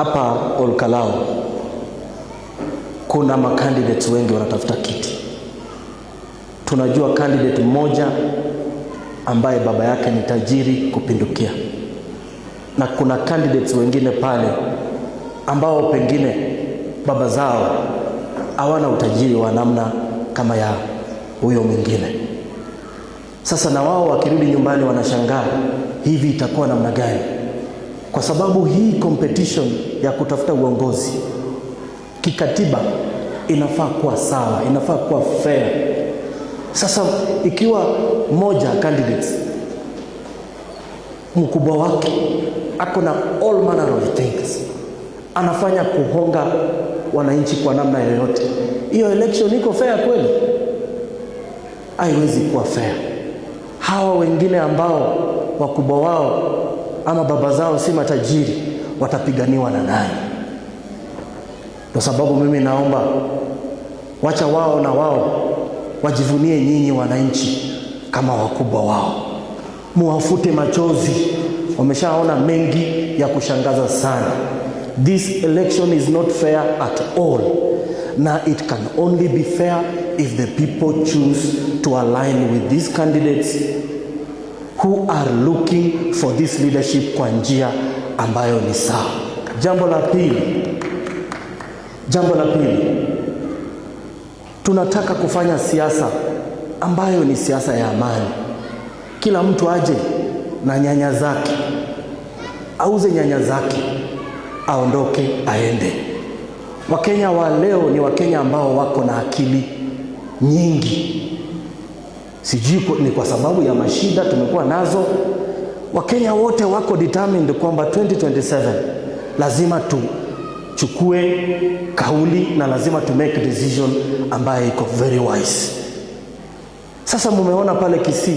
Hapa Olkalou kuna macandidates wengi wanatafuta kiti. Tunajua candidate mmoja ambaye baba yake ni tajiri kupindukia, na kuna candidates wengine pale ambao pengine baba zao hawana utajiri wa namna kama ya huyo mwingine. Sasa na wao wakirudi nyumbani wanashangaa, hivi itakuwa namna gani? Kwa sababu hii competition ya kutafuta uongozi kikatiba inafaa kuwa sawa, inafaa kuwa fair. Sasa ikiwa moja candidates mkubwa wake ako na all manner of things, anafanya kuhonga wananchi kwa namna yoyote, hiyo election iko fair kweli? Haiwezi kuwa fair. Hawa wengine ambao wakubwa wao ama baba zao si matajiri watapiganiwa na nani? Kwa sababu mimi naomba wacha wao na wao wajivunie nyinyi wananchi kama wakubwa wao, muwafute machozi. Wameshaona mengi ya kushangaza sana. This election is not fair at all, na it can only be fair if the people choose to align with these candidates who are looking for this leadership kwa njia ambayo ni sawa. Jambo la pili, tunataka kufanya siasa ambayo ni siasa ya amani. Kila mtu aje na nyanya zake, auze nyanya zake, aondoke aende. Wakenya wa leo ni Wakenya ambao wako na akili nyingi, sijui ni kwa sababu ya mashida tumekuwa nazo. Wakenya wote wako determined kwamba 2027 lazima tuchukue kauli na lazima to make decision ambayo iko very wise. Sasa mumeona pale Kisii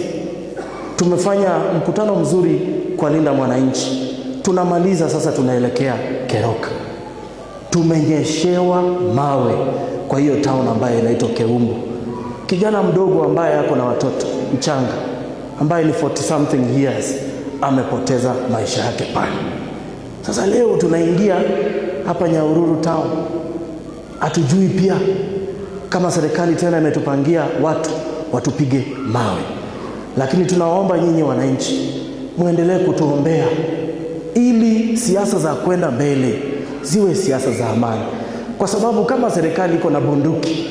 tumefanya mkutano mzuri kwa Linda Mwananchi, tunamaliza sasa, tunaelekea Keroka. Tumenyeshewa mawe kwa hiyo town ambayo inaitwa Keumbu. Kijana mdogo ambaye ako na watoto mchanga ambaye ni 40 something years amepoteza maisha yake pale. Sasa leo tunaingia hapa Nyahururu town, hatujui pia kama serikali tena imetupangia watu watupige mawe, lakini tunawaomba nyinyi wananchi muendelee kutuombea ili siasa za kwenda mbele ziwe siasa za amani, kwa sababu kama serikali iko na bunduki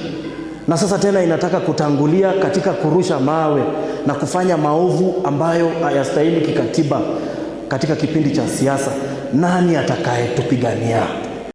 na sasa tena inataka kutangulia katika kurusha mawe na kufanya maovu ambayo hayastahili kikatiba katika kipindi cha siasa, nani atakayetupigania?